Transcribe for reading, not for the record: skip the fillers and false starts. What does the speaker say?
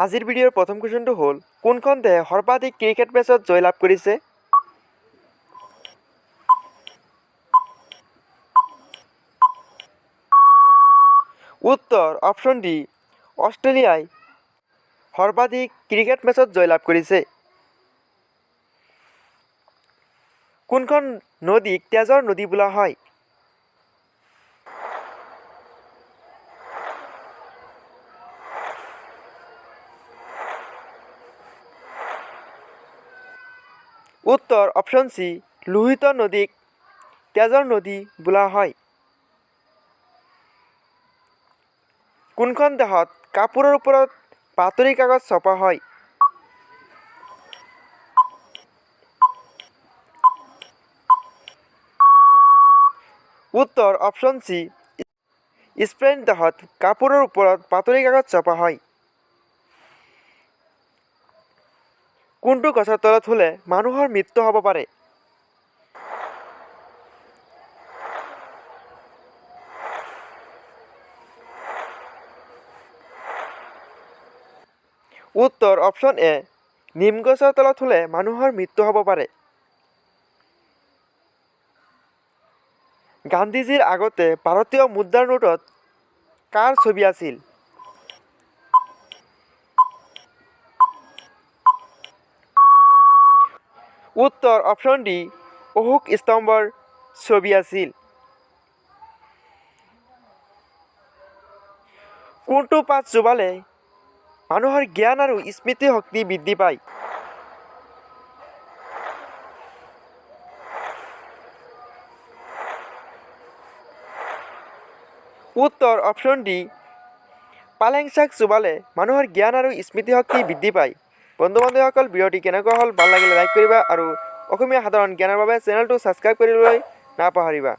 আজিৰ ভিডিঅ'ৰ প্ৰথম কুৱেশ্যনটো হ'ল, কোনখন দেশে সৰ্বাধিক ক্ৰিকেট মেচত জয়লাভ কৰিছে? উত্তৰ অপশ্যন ডি, অষ্ট্ৰেলিয়াই সৰ্বাধিক ক্ৰিকেট মেচত জয়লাভ কৰিছে। কোনখন নদীক তেজৰ নদী বোলা হয়? উত্তৰ অপশ্যন চি, লোহিত নদীক তেজৰ নদী বোলা হয়। কোনখন দেশত কাপোৰৰ ওপৰত বাতৰি কাগজ ছপা হয়? উত্তৰ অপশ্যন চি, স্পেইন দেশত কাপোৰৰ ওপৰত বাতৰি কাগজ ছপা হয়। কোনটো গছৰ তলত শুলে মানুহৰ মৃত্যু হ'ব পাৰে? উত্তৰ অপশ্যন এ, নিম গছৰ তলত শুলে মানুহৰ মৃত্যু হ'ব পাৰে। গান্ধীজীৰ আগতে ভাৰতীয় মুদ্ৰাৰ নোটত কাৰ ছবি আছিল? উত্তৰ অপশ্যন ডি, অশোক স্তম্ভৰ ছবি আছিল। কোনটো পাত চোবালে মানুহৰ জ্ঞান আৰু স্মৃতিশক্তি বৃদ্ধি পায়? উত্তৰ অপশ্যন ডি, পালেং শাক চোবালে মানুহৰ জ্ঞান আৰু স্মৃতিশক্তি বৃদ্ধি পায়। বন্ধু বান্ধৱীসকল, ভিডিঅ'টি কেনেকুৱা হ'ল? ভাল লাগিলে লাইক কৰিবা আৰু অসমীয়া সাধাৰণ জ্ঞানৰ বাবে চেনেলটো ছাবস্ক্ৰাইব কৰিবলৈ নাপাহৰিবা।